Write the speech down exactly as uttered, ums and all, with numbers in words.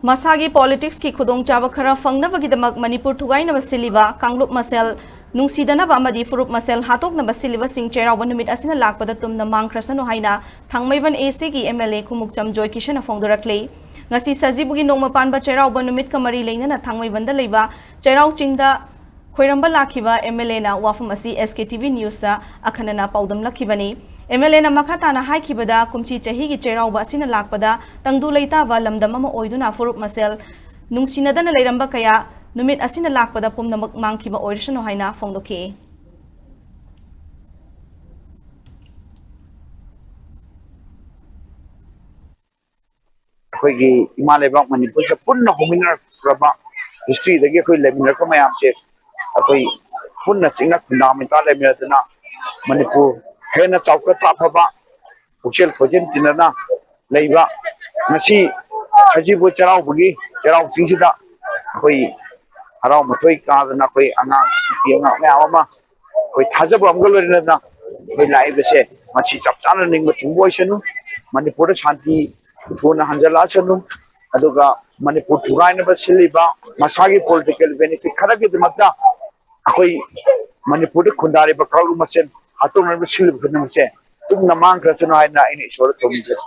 ꯃꯁꯥꯒꯤ ꯄꯣꯂꯤꯇꯤꯛꯁꯀꯤ ꯈꯨꯗꯣꯡꯆꯥꯕ ꯈꯔ ꯐꯪꯅꯕꯒꯤꯗꯃꯛ ꯃꯅꯤꯄꯨꯔ ꯊꯨꯒꯥꯏꯅꯕ ꯁꯤꯜꯂꯤꯕ, ꯀꯥꯡꯂꯨꯞ ꯃꯁꯦꯜ ꯅꯨꯡꯁꯤꯗꯅꯕ ꯑꯃꯗꯤ ꯐꯨꯔꯨꯞ ꯃꯁꯦꯜ ꯍꯥꯠꯇꯣꯛꯅꯕ ꯁꯤꯜꯂꯤꯕꯁꯤꯡ ꯆꯩꯔꯥꯎꯕ ꯅꯨꯃꯤꯠ ꯑꯁꯤꯅ ꯂꯥꯛꯄꯗ ꯇꯨꯝꯅ ꯃꯥꯡꯈ꯭ꯔꯁꯅꯨ ꯍꯥꯏꯅ ꯊꯥꯡꯃꯩꯕꯟ ꯑꯦ ꯁꯤꯒꯤ ꯑꯦꯝ ꯑꯦꯜ ꯑꯦ ꯈꯨꯃꯨꯛꯆꯝ ꯖꯣꯏꯀꯤꯁꯟꯅ ꯐꯣꯡꯗꯣꯔꯛꯂꯤ꯫ ꯉꯁꯤ ꯁꯖꯤꯕꯨꯒꯤ ꯅꯣꯡꯃ ꯄꯥꯟꯕ ꯆꯩꯔꯥꯎꯕ ꯅꯨꯃꯤꯠꯀ ꯃꯔꯤ ꯂꯩꯅꯅ ꯊꯥꯡꯃꯩꯕꯟꯗ ꯂꯩꯕ ꯆꯩꯔꯥꯎ ꯆꯤꯡꯗ ꯈꯣꯏꯔꯝꯕ ꯂꯥꯛꯈꯤꯕ ꯑꯦꯝ ꯑꯦꯜ ꯑꯦꯅ ꯋꯥꯐꯝ ꯑꯁꯤ ꯑꯦꯁ ꯀꯦ ꯇꯤ ꯚꯤ ꯅ꯭ꯌꯨꯁꯇ ꯑꯈꯟꯅꯅ ꯄꯥꯎꯗꯝꯂꯛꯈꯤꯕꯅꯤ꯫ ꯑꯦꯝ ꯑꯦꯜ ꯑꯦꯅ ꯃꯈꯥ ꯇꯥꯅ ꯍꯥꯏꯈꯤꯕꯗ, ꯀꯨꯝꯁꯤ ꯆꯍꯤꯒꯤ ꯆꯩꯔꯥꯎꯕ ꯑꯁꯤꯅ ꯂꯥꯛꯄꯗ ꯇꯪꯗꯨ ꯂꯩꯇꯥꯕ ꯂꯝꯗꯝ ꯑꯃ ꯑꯣꯏꯗꯨꯅ ꯐꯨꯔꯨꯞ ꯃꯁꯦꯜ ꯅꯨꯡꯁꯤꯅꯗꯅ ꯂꯩꯔꯝꯕ ꯀꯌꯥ ꯅꯨꯃꯤꯠ ꯑꯁꯤꯅ ꯂꯥꯛꯄꯗ ꯄꯨꯝꯅꯃꯛ ꯃꯥꯡꯈꯤꯕ ꯑꯣꯏꯔꯁꯅꯨ ꯍꯥꯏꯅ ꯐꯣꯡꯗꯣꯛꯈꯤ꯫ ꯑꯩꯈꯣꯏꯒꯤ ꯏꯃꯥ ꯂꯩꯕꯥꯛ ꯃꯅꯤꯄꯨꯔꯁꯤꯗ ꯄꯨꯟꯅ ꯍꯧꯃꯤꯟꯅꯔꯛꯂꯕ, ꯍꯤꯁꯇ꯭ꯔꯤꯗꯒꯤ ꯑꯩꯈꯣꯏ ꯂꯩꯃꯤꯟꯅꯔꯛꯄ ꯃꯌꯥꯝꯁꯦ ꯑꯩꯈꯣꯏ ꯄꯨꯟꯅ ꯆꯤꯡꯅ ꯈꯨꯟꯗꯥ ꯃꯤꯇꯥ ꯂꯩꯃꯤꯟꯅꯗꯨꯅ ꯃꯅꯤꯄꯨꯔ ꯍꯦꯟꯅ ꯆꯥꯎꯈꯠꯄ ꯑꯐꯕ ꯄꯨꯛꯆꯦꯜ ꯈꯣꯏꯖꯦꯜ ꯇꯤꯟꯅꯅ ꯂꯩꯕ ꯉꯁꯤ ꯁꯖꯤꯕꯨ ꯆꯩꯔꯥꯎꯕꯒꯤ ꯆꯩꯔꯥꯎ ꯆꯤꯡꯁꯤꯗ ꯑꯩꯈꯣꯏ ꯍꯔꯥꯎ ꯃꯊꯣꯏ ꯀꯥꯗꯅ ꯑꯩꯈꯣꯏ ꯑꯉꯥꯡ ꯅꯨꯄꯤ ꯑꯉꯥꯡ ꯃꯌꯥꯝ ꯑꯃ ꯑꯩꯈꯣꯏ ꯊꯥꯖꯕ ꯑꯃꯒ ꯂꯣꯏꯅꯅ ꯑꯩꯈꯣꯏ ꯂꯥꯛꯏꯕꯁꯦ ꯃꯁꯤ ꯆꯞ ꯆꯥꯅ ꯅꯤꯡꯕ ꯊꯨꯡꯕ ꯑꯣꯏꯁꯅꯨ꯫ ꯃꯅꯤꯄꯨꯔꯗ ꯁꯥꯟꯇꯤ ꯊꯨꯅ ꯍꯟꯖꯜꯂꯛꯑꯁꯅꯨ꯫ ꯑꯗꯨꯒ ꯃꯅꯤꯄꯨꯔ ꯊꯨꯒꯥꯏꯅꯕ ꯁꯤꯜꯂꯤꯕ ꯃꯁꯥꯒꯤ ꯄꯣꯂꯤꯇꯤꯀꯦꯜ ꯕꯦꯅꯤꯐꯤꯠ ꯈꯔꯒꯤꯗꯃꯛꯇ ꯑꯩꯈꯣꯏ ꯃꯅꯤꯄꯨꯔꯗ ꯈꯨꯟꯗꯥꯔꯤꯕ ꯀꯥꯡꯂꯨꯞ ꯃꯁꯦꯟ ꯍꯥꯠꯇꯣꯛꯅꯔꯤꯕ ꯁꯤꯜꯂꯤꯕ ꯈꯨꯗꯤꯡꯃꯛꯁꯦ ꯇꯨꯝꯅ ꯃꯥꯡꯈ꯭ꯔꯁꯅꯨ ꯍꯥꯏꯅ ꯑꯩꯅ ꯏꯁꯣꯔꯗ ꯊꯧꯅꯤꯖꯔꯤ꯫